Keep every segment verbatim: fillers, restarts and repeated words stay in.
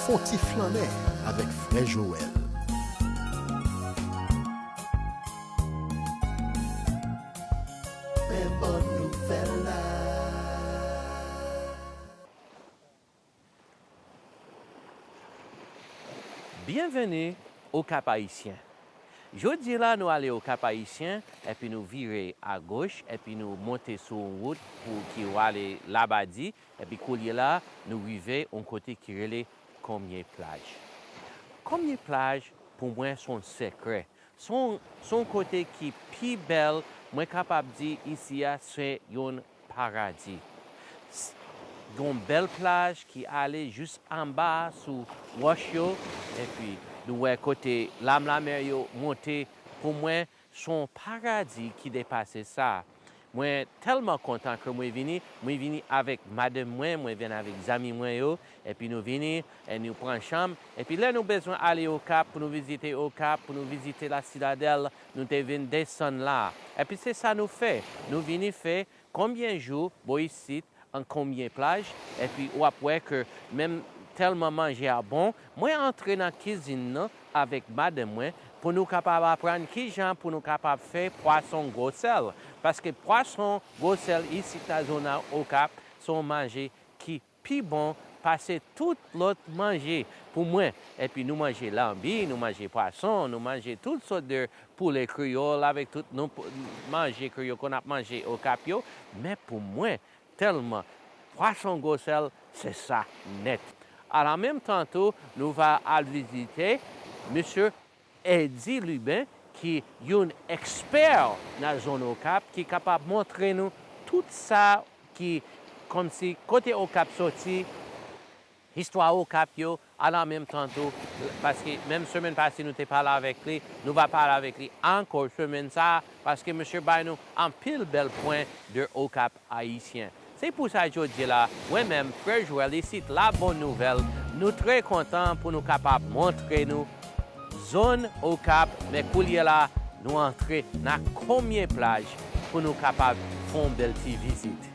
Fè on ti flannen avèk Frè Joel. Men bòn nouvèl la. Byenveni Okap Ayisyen. Jodi la, nou ale Okap Ayisyen, epi nou vire agoch, epi nou monte sou yon wout pou ki w ale Labadi, epi koulye la, nou rive yon kote ki rele Konmye Plaj. Konmye Plaj, pou mwen, se yon sekrè. Se yon, se yon kote ki pi bèl, mwen kapab di isi a, se yon paradi. S-, yon bèl plaj ki ale jis anba sou wòch yo, epi nou wè kote lam lanmè yo monte. Pou mwen, se yon paradi ki depase sa. Mwen tèlman kontan ke mwen vini, mwen vini avèk madanm mwen, mwen vini avèk zanmi mwen yo, epi nou vini, e nou pran chanm, epi lè nou bezwen ale Okap, pou nou vizite Okap, pou nou vizite La Citadelle, nou te vin desann la. Epi se sa nou fè. Nou vini fè konbyen jou bò isit, an Konmye Plaj, epi w ap wè ke menm tèlman manje a bon, mwen antre nan kizin nan avèk madanm mwen pou nou kapab aprann kijan pou nou kapab fè pwason gwosèl. Paske pwason gwosèl isit nan zòn nan Okap, se yon manje ki pi bon pase tout lòt manje pou mwen. Epi nou manje lanbi, nou manje pwason, nou manje tout sòt de poulè kreyòl avèk tout nou p-, manje ke yo konn ap manje Okap yo. Men pou mwen, tèlman pwason gwosèl, se sa nèt. A la menm tan tou, nou va al vizite mesye Eddy Lubin, ki youn ekspè nan zòn Okap, ki kapab montre nou tout sa ki, kòmsi, kote Okap soti, istwa Okap yo, a la menm tan tou, paske menm semèn pase nou te pale avèk li, nou va pale avèk li ankò semèn sa a, paske misye bay nou anpil bèl pwen de Okap Ayisyen. Se pou sa jodi la, mwen menm, Frè Joel, isit La Bonne Nouvelle, nou trè kontan pou nou kapab montre nou zòn Okap, men koulye la, nou antre nan Konmye Plaj pou nou kapab fè yon bèl ti vizit.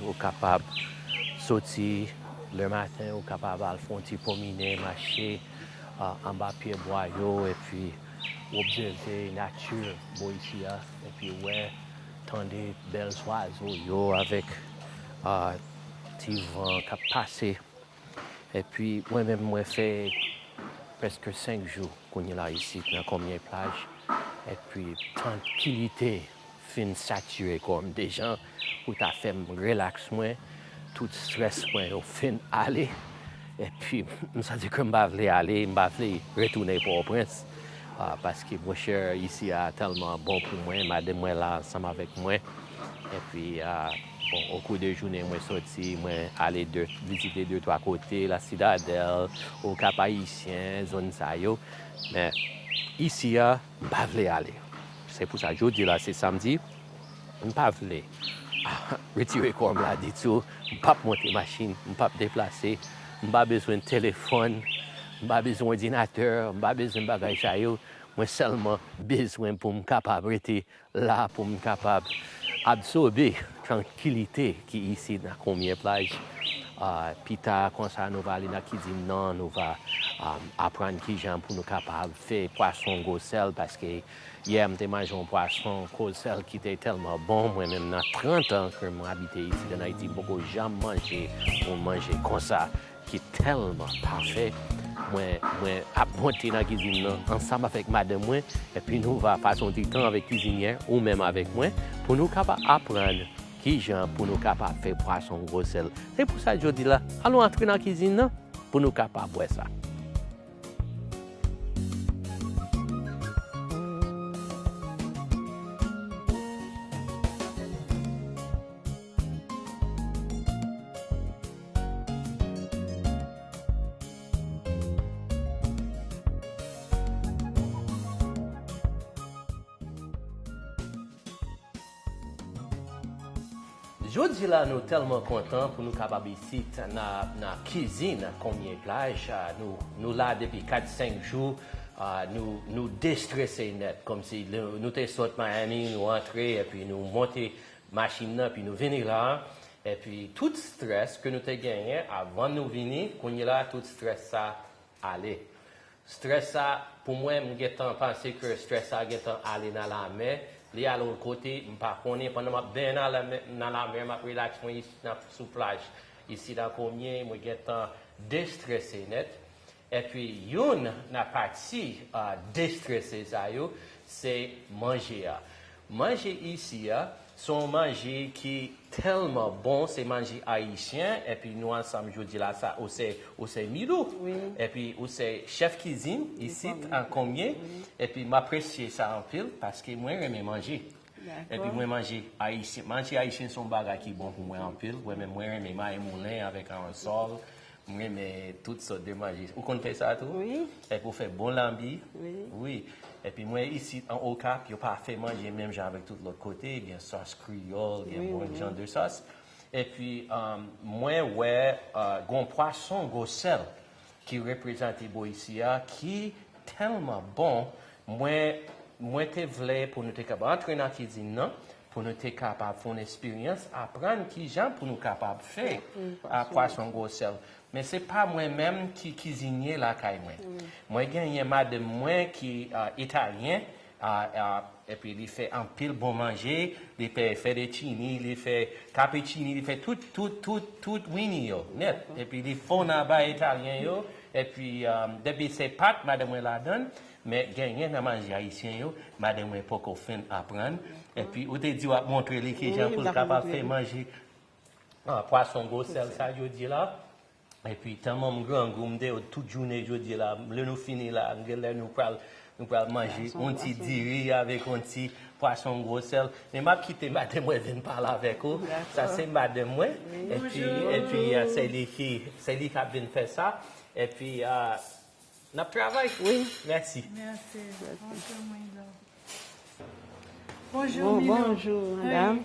Ou kapab soti lè maten, ou kapab al fè yon ti pwomine, mache, a, anba pye bwa yo, epi w obsève nati bò isi a, epi wè, tande bèl zwazo yo avèk, a, ti van k ap pase. Epi mwen menm, mwen fè prèske senk jou kounye la isit nan Konmye Plaj. Epi trankilite fin satire kò m deja pou ta fè m relaks mwen. Tout estrès mwen yo fin ale. Epi m santi ke m pa vle ale, m pa vle retounen Pòtoprens. A, paske, monchè, isi a tèlman bon pou mwen, madanm mwen la ansanm avèk mwen. Epi, a, bon, okou de jounen, mwen soti, mwen ale de, vizite de, twa kote, La Citadelle, Okap Ayisyen, zòn sa yo. Men, isi a, m pa vle ale. Se pou sa, jodi la, se samdi, m pa vle retire kò m la ditou. M p ap monte machin, m p ap deplase, m pa bezwen telefòn, m pa bezwen òdinatè, m pa bezwen bagay sa yo. Mwen sèlman bezwen pou m kapab rete la, pou m kapab absòbe trankilite ki isi nan Konmye Plaj. A, pita konsa, nou va ale nan kizin nan, nou va, a, aprann kijan pou nou kapab fè pwason gwosèl, paske yè m te manje yon pwason gwosèl ki te tèlman bon. Mwen menm, nan trant an ke m abite isi an Ayiti, m poko janm manje yon manje konsa ki tèlman pafè. Mwen, mwen ap monte nan kizin nan ansanm avèk madanm mwen, epi nou va pase yon ti tan avèk kizinyè, ou menm avèk mwen, pou nou kapab aprann kijan pou nou kapab fè pwason gwosèl. Se pou sa jodi la, ann nou antre nan kizin nan pou nou kapab wè sa. Jodi la, nou tèlman kontan pou nou kapab isit nan, nan kizin Konmye Plaj. Ah, nou, nou la depi kat, senk jou. Ah, nou, nou destrese nèt, kòmsi nou, nou te sot Miami, nou antre, epi nou monte machin nan, epi nou vini la. Epi tout strès ke nou te genyen avan nou vini, kounye la, tout strès sa ale. Strès sa, pou mwen, m gentan panse ke strès sa gentan ale nan lamè. Li al yon kote, m pa konnen. Pandan m ap benyen nan lamè, nan lamè, m ap rilaks mwen isit nan, sou plaj. Isit nan Konmye, mwen gentan destrese nèt. Epi, youn nan pati, ah, destrese sa yo, se manje a. Manje isi a, se yon manje ki tèlman bon, se manje ayisyen, epi nou ansanm jodi la, sa, ou se, ou se Milou. Wi. Epi ou se chèf kizin isit, an Konmye. Wi. Epi m apresye sa anpil, paske mwen renmen manje. Dakò. Epi mwen manje ayisyen. Manje ayisyen se yon bagay ki bon pou mwen anpil. Mwen menm, mwen renmen mayi moulen avèk ansòl. Mwen renmen tout sòt de manje. Ou konn fè sa tou? Wi. Epi ou fè bon lanbi? Wi. Wi. Epi mwen isit an Okap, yo pa fè manje menm jan avèk tout lòt kote. Gen sòs kreyòl, gen bon jan de sòs. Epi, um, mwen wè, uh, gon pwason gwo sèl ki reprezante bò isi a, ki tèlman bon. Mwen, mwen te vle pou nou te kapab antre nan kizin nan, pou nou te kapab fè yon eksperyans, aprann kijan pou nou kapab fè, a, pwason gwo sèl. Men se pa mwen menm ki kizinye lakay mwen. Mwen genyen madanm mwen ki, a, italyen, a, a, epi li fè anpil bon manje, li fè fettuccine, li fè cappuccini, li fè tout, tout, tout, tout wini yo, nèt. Epi li fò nan ba italyen yo, epi, um, depi se pat, madanm mwen ladann, men genyen nan manje ayisyen yo, madanm mwen poko fin aprann. Epi ou te di w ap montre li kijan pou l kapab fè manje, a, pwason gwo sèl sa jodi la. Epi, tèlman m grangou, m deyò tout jounen jodi la. Lè nou fini la, genlè nou pral, nou pral manje yon ti diri avèk yon ti pwason gwo sèl. Men m ap kite madanm mwen vin pale avèk ou. Sa se madanm mwen. Epi, epi, a, se li ki, se li k ap vin fè sa. Epi, a, n ap travay. Wi. Mèsi. Mèsi. Bonjou, Milou. Bonjou, madam.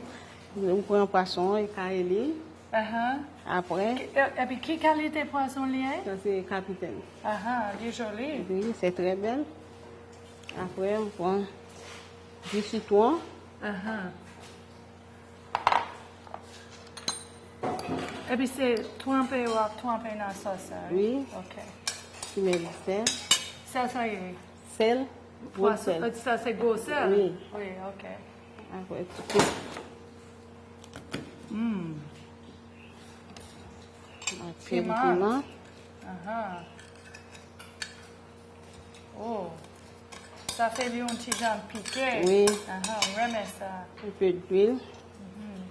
Ou pran pwason an, e kare li. Ahan. Apre. Ki, e, epi ki kalite pwason li ye? Sa se kapitèn. Ahan, li joli. Wi, se trè bèl. Apre, ou pran ji sitwon. Ahan. Epi se tranpe, w ap tranpe nan sòs sa, wi? Wi. Ok. Ti mèl sèl. Sa, sa ye? Sèl. Gwo sèl. Sa se gwo sèl? Wi. Wi, ok. Apre, ti kou. Mm. Piman. Piman. Ahan. Oh. Sa fè li yon ti jan pike. Wi. Ahan, m renmen sa. Un peu d'huile. Mhm.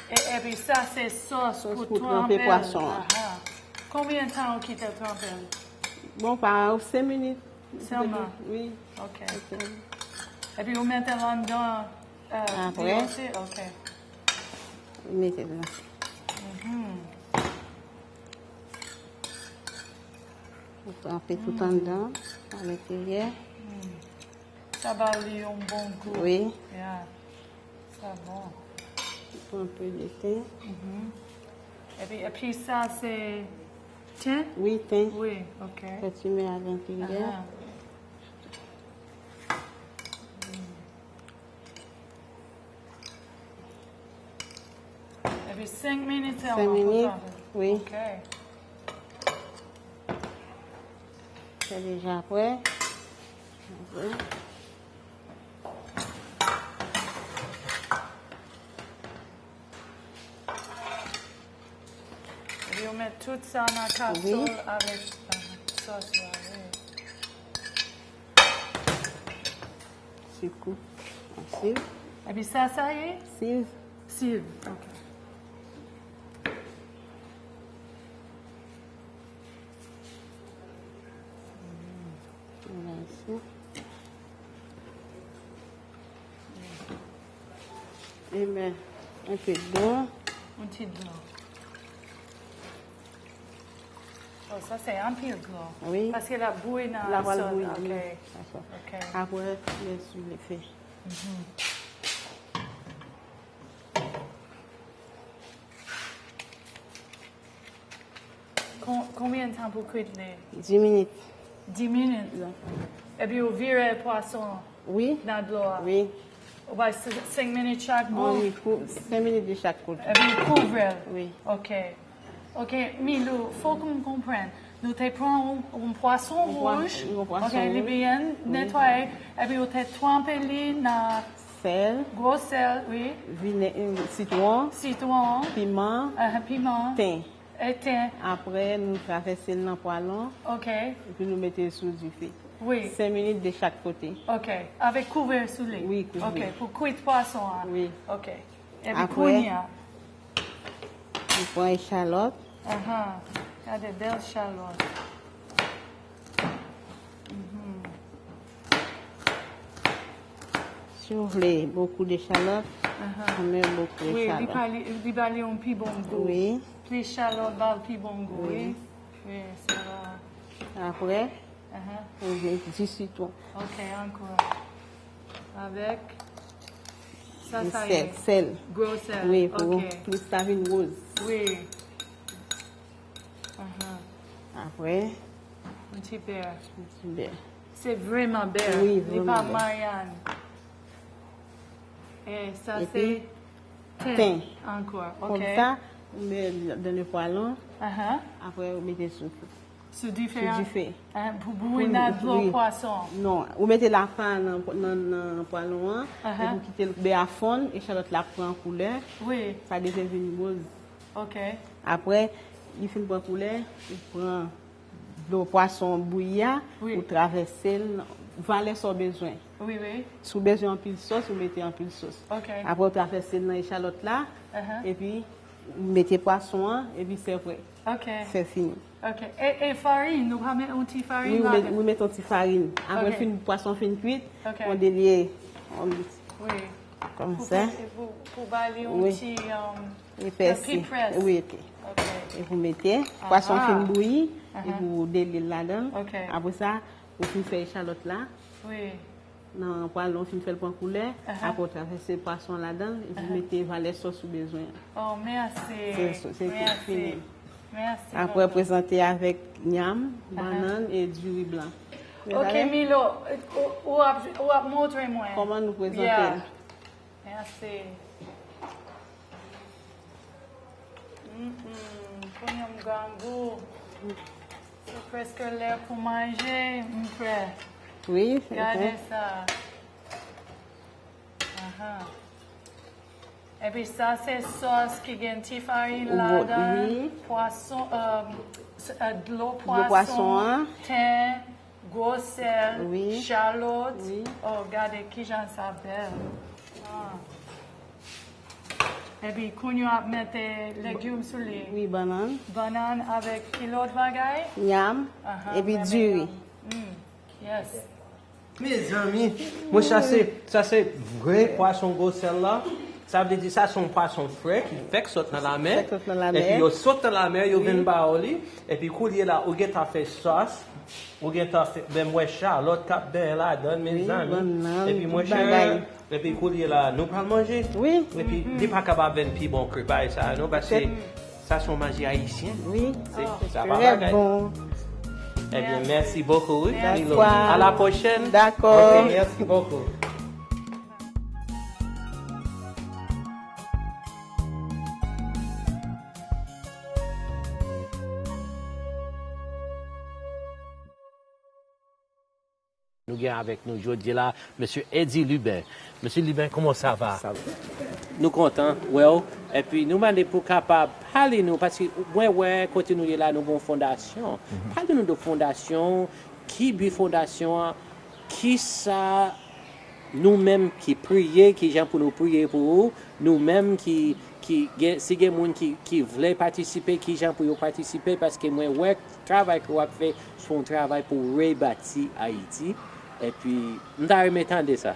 E, epi sa se sòs pou tranpe pwason an. Aha. Konbyen tan ou kite l tranpe l? Bon, pa senk minit. Sèlman? Wi. Ok. Epi ou mete l anndan, euh, apre, dlo osi? Ok. Ou mete l nan. Mhm. Ou tranpe tout anndan, a lenteryè. Mm. Sa ba li yon bon gou. Wi. Ya. Sa bon. Pran un peu de thym. Mhm. Epi, epi sa se thym? Wi, thym. Wi, ok. Fè timen a lenteryè. Aha. Mm. Epi senk minit sèlman pou tranpe. Senk minit, wi. Ok. Se deja prè. Apre. Epi ou met tout sa nan kaswòl avèk, uh, sòs la, wi. Sikou. Siv. Epi sa, sa ye? Siv. Siv, ok. Mèsi. Ebyen, un peu d'eau. Yon ti dlo. Oh, sa se anpil dlo. Wi. Paske l ap bouyi nan sòs. L ap al bouyi, wi. Ok. Dakò. Ok. Apre, lè sou le fe. Kon- Konbyen tan pou kwit li? Dis minit. Dis minit. Epi ou vire pwason Wi. Nan dlo a. Wi. Ou bay senk minit chak bò. Wi, pou senk minit de chak kote. Epi ou kouvri l. Wi. Ok. Ok, Milou, fòk m konprann. Nou te pran yon, yon pwason Yon pwa- wouj. yon pwason Ok, li wouj. byen netwaye. Epi ou te tranpe li nan Sèl, gwo sèl, wi. Vinè, sitwon, Sitwon, piman, uh, piman, ten. E ten. Apre, nou travèse l nan pwalon. Ok. Epi nou mete l sou dife. Wi. Senk minit de chak kote. Ok. Avèk kouvè sou li. Wi, kouvè. Ok. Pou kwit pwason an. Wi. Ok. Epi Apre- kounye a. Nou pran echalòt. Aha. Gade bèl chalòt. Si w vle bokou de chalòt, Aha. ou met bokou de Wi, li chalòt. ba li, li ba li yon pi bon gou. Wi. Plis chalòt ba l pi bon gou, wi. Wi. Wi, sa va. Apre, Aha. ou met di sitwon. Ok, ankò. Avèk. Sa, Di sa sèl, ye. Sèl. Gwo sèl. Wi, pou Ok. plis sa vin woz. Wi. Aha. Apre, Un ti pè. bè. Se vrèman bè. Wi, Li pa vrèman bè. mayann. E sa Epi, se ten. Ankò. Ok. Konsa, ou met dans le poêlon, Aha. apre ou mete sou fou. Sou dife Sou a. dife. Ah, pou bouyi nan dlo Wi. Pwason. Non, ou mete lapan nan, nan, nan pwalon an, Aha. epi ou kite l bè a fonn, echalòt la pran koulè, Wi. Sa devyen vin woz. Ok. Apre, li fin pran koulè, ou pran dlo pwason bouyi a, Wi. Ou travèse l, valè sa w bezwen. Wi, wi. Si w bezwen anpil sòs, ou mete anpil sòs. Ok. Apre, ou travèse l nan echalòt la, Aha. Epi ou mete pwason an, epi se prè. Ok. Se fini. Ok. E, e farin, nou pa met yon ti farin Wi, ou la? met, ou met yon ti farin. Apre Ok. fin pwason fin kwit, Ok. Ou delye, ou Wi. Pou, kòmsa. pou, pou ba li yon Wi. ti, um, Epèsi. Ti près. Wi, ok. Ok. Epi ou mete, pwason Aha. Fin bouyi, Aha. Epi ou delye l ladan. Ok. Apre sa, ou fin fè echalòt la. Wi. Nan pwalon fin fè l pran koulè, Aha. Apre ou travèse pwason ladan, epi ou mete valè sòs ou bezwen. Oh, mèsi. Se, se, se Mèsi. Fini. Mèsi. Apre, prezante avèk nyanm, Aha. Bannann e diri blan. Ok, Milo, ou, ou ap, ou ap montre mwen. Kòman nou prezante Yeah. l? Mèsi. Mm-mm, kounye a m grangou. Se prèske lè pou manje, m prè. Wi, Gade sa. Aha. Epi sa se sòs ki gen ti farin ladan, pwason, euh, dlo pwason an, ten, gwo sèl, chalot. Oh, gade kijan sa bèl. Ah. Epi kounye a ap mete legim sou li. Wi, bannann. Bannann avèk ki lòt bagay? Nyanm. Aha, epi diri. Mm, yes. Mezanmi, mwen sa se, sa se vre pwason gwo sèl la. Sa vle di sa se yon pwason fre ki fèk sot nan lamè. Fèk sot nan lamè. Epi yo sot nan lamè, yo vin ba ou li. Epi koulye la, ou gentan fè sòs. Ou gentan fè, ben mwen chalòt k ap benyen ladan, mezanmi. Epi mwen chè, epi koulye la, nou pral manje. Wi. Epi li pa kapab vin pi bon ke bagay sa, non, paske sa se yon manje ayisyen. Wi. Sa pa bagay. Trè bon. Ebyen, mèsi bokou, wi, Milo. À la prochaine. Dakò. Ok, mèsi bokou. Nou gen avèk nou jodi la, mesye Eddy Lubin. Mesye Lubin, comment ça va? Nou kontan wè w. Epi nou mande pou kapab pale nou, paske mwen wè kote nou ye la, nou gen yon fondasyon. Pale nou de fondasyon, ki bi fondasyon an, kisa nou menm ki priye, kijan pou nou priye pou ou, nou menm ki, ki gen, si gen moun ki, ki vle patisipe, kijan pou yo patisipe, paske mwen wè travay ke w ap fè, se yon travay pou rebati Ayiti. Epi, m ta renmen tande sa.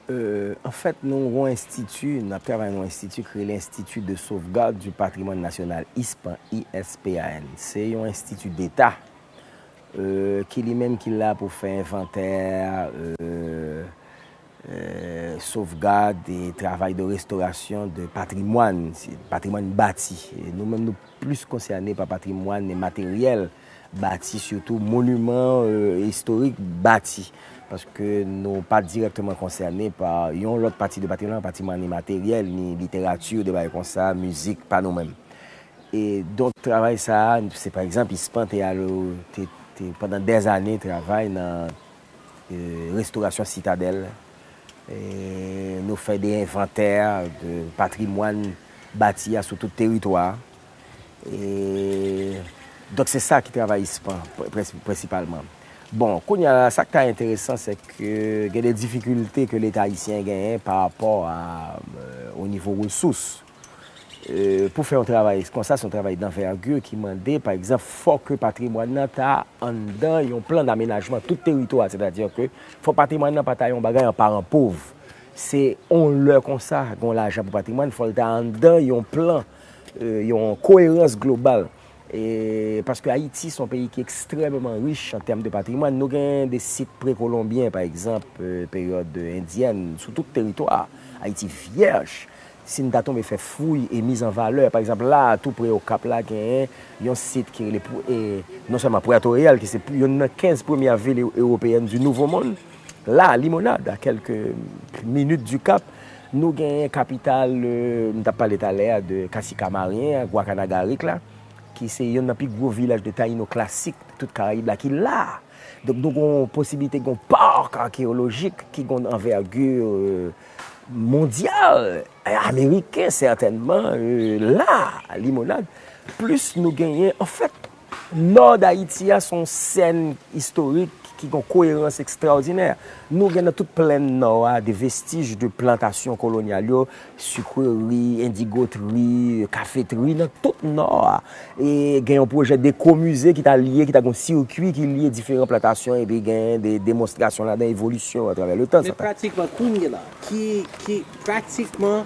Euh, anfèt, nou yon enstiti, n ap travay nan yon enstiti ki rele Institut de Sauvegarde du Patrimoine National, ispan, I S P A N. Se yon enstiti deta, euh, ki li menm ki la pou fè envantè, euh, euh, Sovgad e travay de restorasyon de patrimwàn, patrimwàn bati. E nou menm, nou plis konsène pa patrimwàn materyèl, bati, sitou moniman, euh, istorik bati. Paske nou pa dirèkteman konsène pa yon lòt pati de patrimwàn, patrimwàn imateryèl, ni literati, de bagay konsa, mizik, pa nou menm. E donk, travay sa a, se pa egzanp, ISPAN te al, te, te pandan dèzane travay nan, e, restorasyon Sitadèl. E nou fè de envantè de patrimwàn bati a sou tout teritwa a. E donk, se sa ki travay ISPAN, pre-, prens-, prensipalman. Bon, kounye a la, sa k ta enteresan, se ke gen de difikilte ke Leta ayisyen genyen pa rapò a, e, o nivo resous. E, pou fè yon travay konsa, se yon travay danvègi ki mande, pa egzanp, fò ke patrimwàn nan ta anndan yon plan damenajman tout teritwa a, sètadi ke fò patrimwàn nan pa ta yon bagay an paran pov. Se yon lè konsa, gen yon lajan pou patrimwàn, fò l ta anndan yon plan, e, yon koerans global. E, paske Ayiti se yon peyi ki ekstrèmeman rich an tèm de patrimwàn. Nou gen de sit prekolonbyen, pa egzanp, e, peryòd endyèn, sou tout teritwa a. Ayiti vyèj. Si n ta tonbe fè fouy e miz an valè, pa egzanp, la a, tou pre Okap la, genyen yon sit ki rele Pou-, e, non sèlman Puerto Real, ki se youn nan kenz premyè vil e-, ewopeyèn du Nouveau Monde, la, Limonad, a kèlke minit du Cap, nou genyen kapital, e, m t ap pale talè a de Kasika Maryen, Guacanagarik la, ki se youn nan pi gwo vilaj de Tayino klasik tout Karayib la, ki la. Donk, nou gen yon posiblite, gen yon park akeyolojik ki gen yon anvègi, e, mondyal, e, ameriken sètènman, e, la, Limonad. Plis nou genyen, anfèt, nò d Ayiti a se yon sèn istorik ki gen yon koerans ekstraòdinè. Nou gen nan tout plèn nò a de vestij de plantasyon kolonyal yo, sikreri, endigotri, kafetri, nan tout nò a. E gen yon pwojè dekomize ki ta lye, ki ta gen yon sikwi ki lye diferan plantasyon, epi gen de demonstrasyon ladan evolisyon atravè le tan. Men sa ta pratikman, kounye la, ki, ki, pratikman,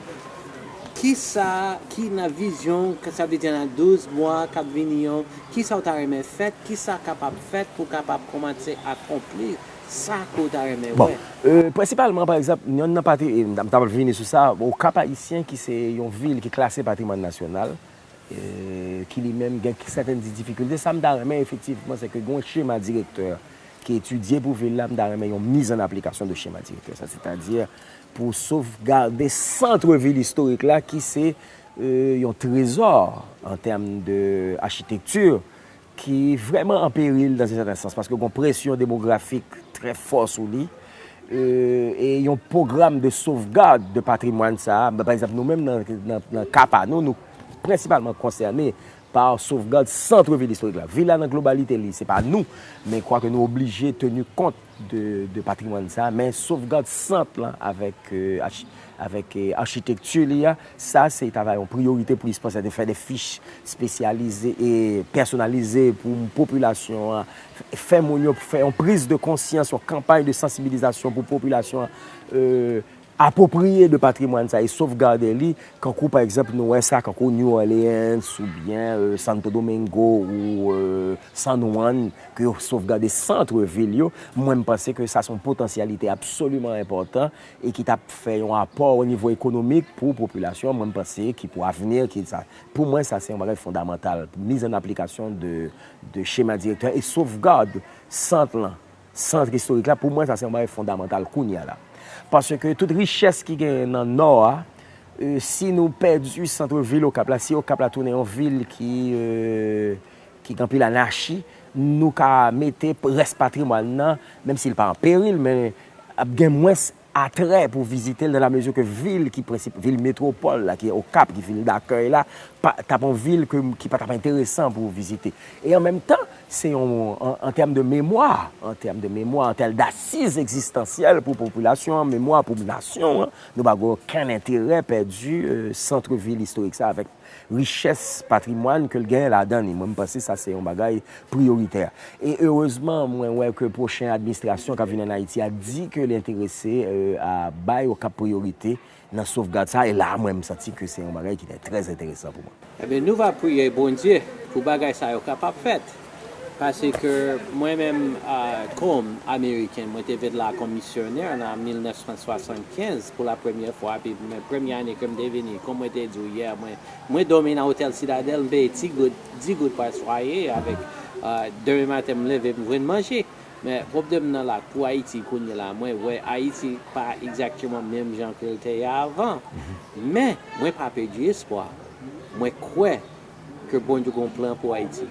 ki sa ki nan vizyon, sa vle di nan douz mwa k ap vini yo, ki sa w ta renmen fèt, ki sa kapab fèt pou kapab kòmanse akonpli sa ke w ta renmen wè? Bon, e, prensipalman, pa egzanp, yonn nan pati, e, m t ap vini sou sa, Okap Ayisyen ki se yon vil ki klase patrimwàn nasyonal, e, ki li menm gen sètèn difikilte. Sa m ta renmen efektivman, se ke gen yon chema direktè ki etidye pou vil la, m ta renmen yon miz an aplikasyon de chema direktè sa, sètadi pou sovgade sant vil istorik la, ki se, e, yon trezò an tèm de achitekti, ki vrèman an peril dans un certain sens, paske gen yon presyon demografik trè fò sou li, e, e yon pwogram de sovgad de patrimwàn sa a. Pa egzanp, nou menm nan, nan, nan ka pa nou, nou prensipalman konsène pa sovgad sant vil istorik la. Vil la nan globalite li, se pa nou, men kwake nou oblije teni kont de, de patrimwàn sa, men sovgad sant lan avèk, e, achi-, avèk, e, achitekti li a, sa se ta va yon priyorite pou ISPAN, se de fè de fich espesyalize e pèsonalize pou popilasyon an, fè moun yo fè yon priz de konsyans, yon kanpay de sansibilizasyon pou popilasyon an, e, apwopriye de patrimwàn sa e sovgade li, kankou pa egzanp nou wè sa, kankou New Orleans oubyen, e, Santo Domingo ou, e, San Juan, ke yo sovgade sant vil yo. Mwen, m panse ke sa se yon potansyalite absoliman enpòtan e ki t ap fè yon apò o nivo ekonomik pou popilasyon an. Mwen, m panse ki pou avni, ki sa, pou mwen, sa se yon bagay fondamantal. Miz an aplikasyon de, de chema direktè e sovgad sant lan, sant istorik la, pou mwen, sa se yon bagay fondamantal kounye a la. Paske tout richès ki genyen nan Nò a, e, si nou pèdi sant vil Okap la, si Okap la tounen yon vil ki, e, ki gen anpil anachi, nou ka mete rès patrimwàn nan, menm si l pa an peril, men ap gen mwens atrè pou vizite l, dans la mesure que vil ki prensip-, vil metwopòl la, ki Okap, ki vil dakèy la, pa, t ap yon vil ke, ki pa t ap enteresan pou vizite. E an menm tan, se yon, an, an tèm de memwa, an tèm de memwa, an tèm dasiz egzistansyèl pou popilasyon an, memwa pou nasyon an, nou pa gen okenn enterè pèdi, e, sant vil istorik sa avèk richès patrimwàn ke l genyen ladan li. Mwen, m panse sa se yon bagay priyoritè. E erezman, mwen wè ke pwochen administrasyon k ap vin ann Ayiti a di ke li enterese, e, a bay Okap priyorite nan sovgad sa, e la, mwen, m santi ke se yon bagay ki te trè enteresan pou mwen. Ebyen, nou va priye Bondye pou bagay sa yo kapab fèt. Paske mwen menm, a, kòm Ameriken, mwen te vin la kòm misyonè an mil nèf san swasannkenz pou la premyè fwa, epi mwen, premye ane ke m te vini, kòm mwen te di w yè, mwen, mwen dòmi nan otèl Sitadèl, m peye ti goud, dis goud pa swaye, avèk, a, demen maten m leve, m jwenn manje. Men pwoblèm nan la, pou Ayiti kounye la, mwen wè Ayiti pa egzakteman menm jan ke l te ye avan. Men, mwen pa pèdi espwa. Mwen kwè ke Bondye gon plan pou Ayiti.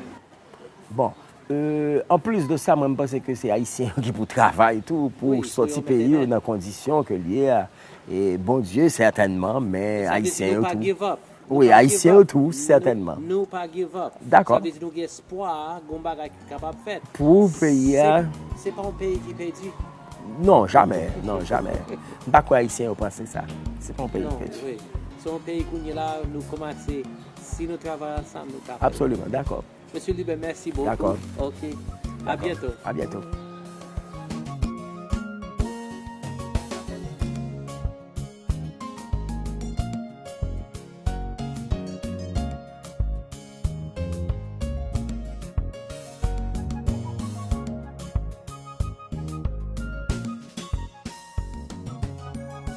Bon, euh, anplis de sa, mwen, m panse ke se Ayisyen yo ki pou travay tou, pou sòti peyi yo nan kondisyon ke l ye a. E Bondye, sètènman, men Ayisyen yo tou. Sa vle di nou pa give up. Wi, Ayisyen yo tou, sètènman. Nou pa give up. Dakò. Sa vle di nou gen espwa, gon bagay ki kapab fèt. Pou peyi a. Se, se pa yon peyi ki pèdi. Non, jamè, non, jamè. M pa kwè Ayisyen yo panse sa. Se pa yon peyi ki pèdi. Non, wi. Se yon peyi kounye la, nou kòmanse, si nou travay ansanm, nou ka fè. Absoliman, dakò. Mesye Liben, mèsi bokou. Dakò. Ok. A byento. A byento.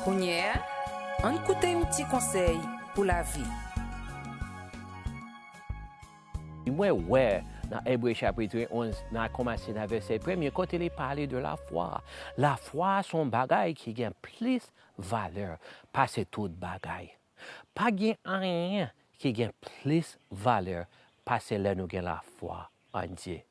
Kounye a, ann koute yon ti konsèy pou lavi. Mwen wè nan Ebre chapit onz, n a kòmanse nan vèsè premye, kote li pale de lafwa. Lafwa se yon bagay ki gen plis valè pase tout bagay. Pa gen anyen ki gen plis valè pase lè nou gen lafwa an Dye.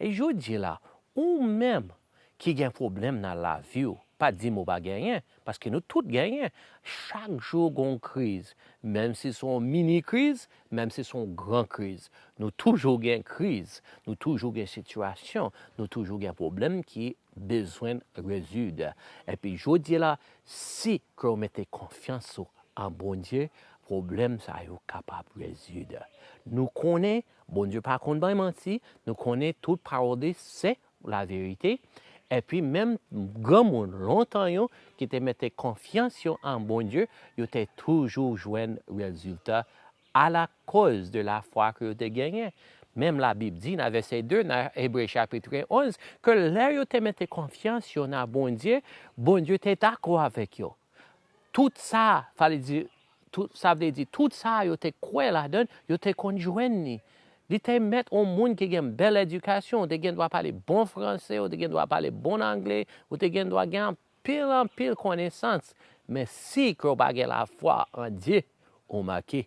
E jodi la, ou menm ki gen pwoblèm nan lavi w, pa di m ou pa genyen, paske nou tout genyen. Chak jou gon kriz, menm si se yon mini kriz, menm si se yon gran kriz. Nou toujou gen kriz, nou toujou gen sitiyasyon, nou toujou gen pwoblèm ki bezwen rezoud. Epi jodi la, si ke w mete konfyans ou an Bondye, pwoblèm sa yo kapab rezoud. Nou konnen Bondye pa konn bay manti, nou konnen tout pawòl li se laverite. Epi menm granmoun lontan yo ki te mete konfyans yo an Bondye, yo te toujou jwenn rezilta alakoz de lafwa ke yo te genyen. Menm Labib di nan vèsè de nan Ebre chapit onz, ke lè yo te mete konfyans yo nan Bondye, Bondye te dakò avèk yo. Tout sa, fale di, tout, sa vle di, tout sa yo te kwè ladan, yo te konn jwenn li. Li te mèt yon moun ki gen bèl edikasyon, ou te gen dwa pale bon franse, ou te gen dwa pale bon angle, ou te gen dwa gen anpil, anpil konesans. Men si ke w pa gen lafwa an Dye, ou manke.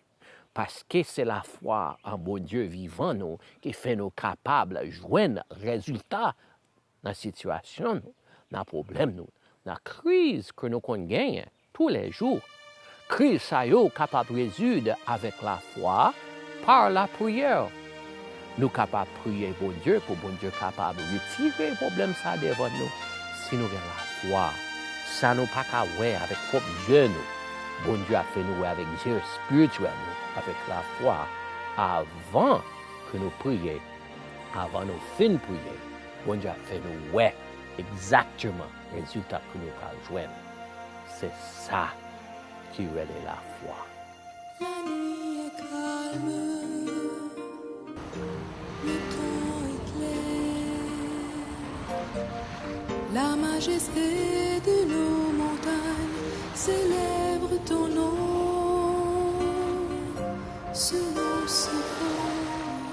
Paske se lafwa an Bondye vivan nou ki fè nou kapab jwenn rezilta nan sitiyasyon nou, nan pwoblèm nou, nan kriz ke nou konn genyen toulejou. Kriz sa yo kapab rezoud avèk lafwa, pa lapriyè. Nou kapab priye Bondye pou Bondye kapab retire pwoblèm sa devan nou. Si nou gen lafwa, sa nou pa ka wè avèk pwòp je nou, Bondye ap fè nou wè avèk je espirityèl nou, avèk lafwa, avan ke nou priye, avan nou fin priye, Bondye ap fè nou wè egzakteman rezilta ke nou pral jwenn. Se sa ki rele lafwa. La nuit est calme, le temps est clair. La majesté de nos montagnes célèbre ton nom. Ce nom si fort,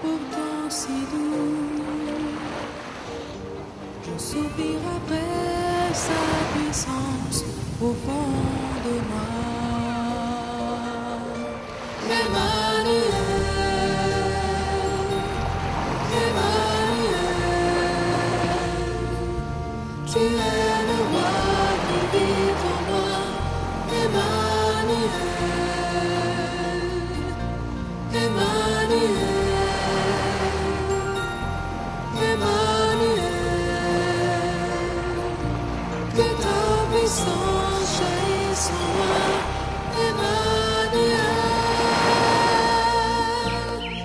pourtant si doux. Je soupire après sa puissance au fond de moi. Emmanuel, Emmanuel, tu es le roi qui vit en moi. Emmanuel, Emmanuel, Emmanuel, que ta puissance jaillisse en moi. Emmanuel,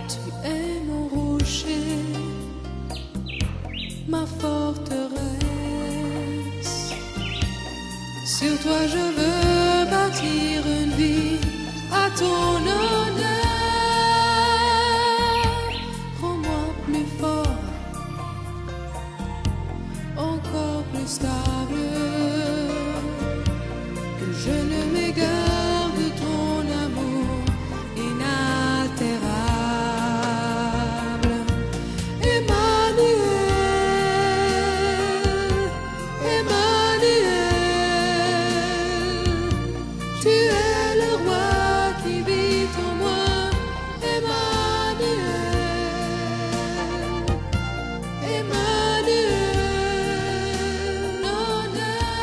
tu es mon rocher, ma forteresse. Sur toi je veux bâtir une vie à ton honneur. Je ne m'égare de ton amour inaltérable. Emmanuel, Emmanuel, tu es le roi qui vit en moi. Emmanuel, Emmanuel, honneur,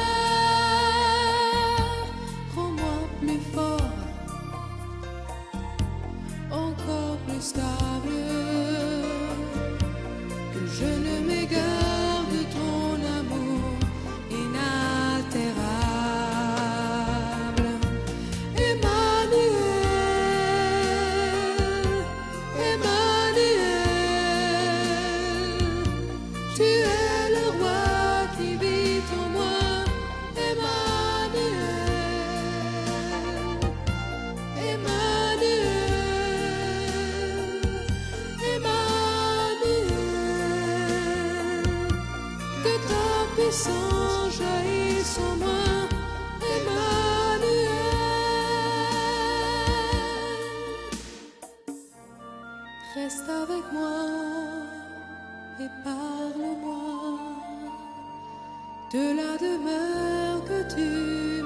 rends-moi plus fort, encore plus stable, que je ne m'égare de ton amour inaltérable. Emmanuel, Emmanuel, tu es le roi qui vit en moi. Emmanuel, Emmanuel, Emmanuel, que ta puissance jaillisse en moi. Emmanuel, reste avec moi et parle-moi de la demeure que tu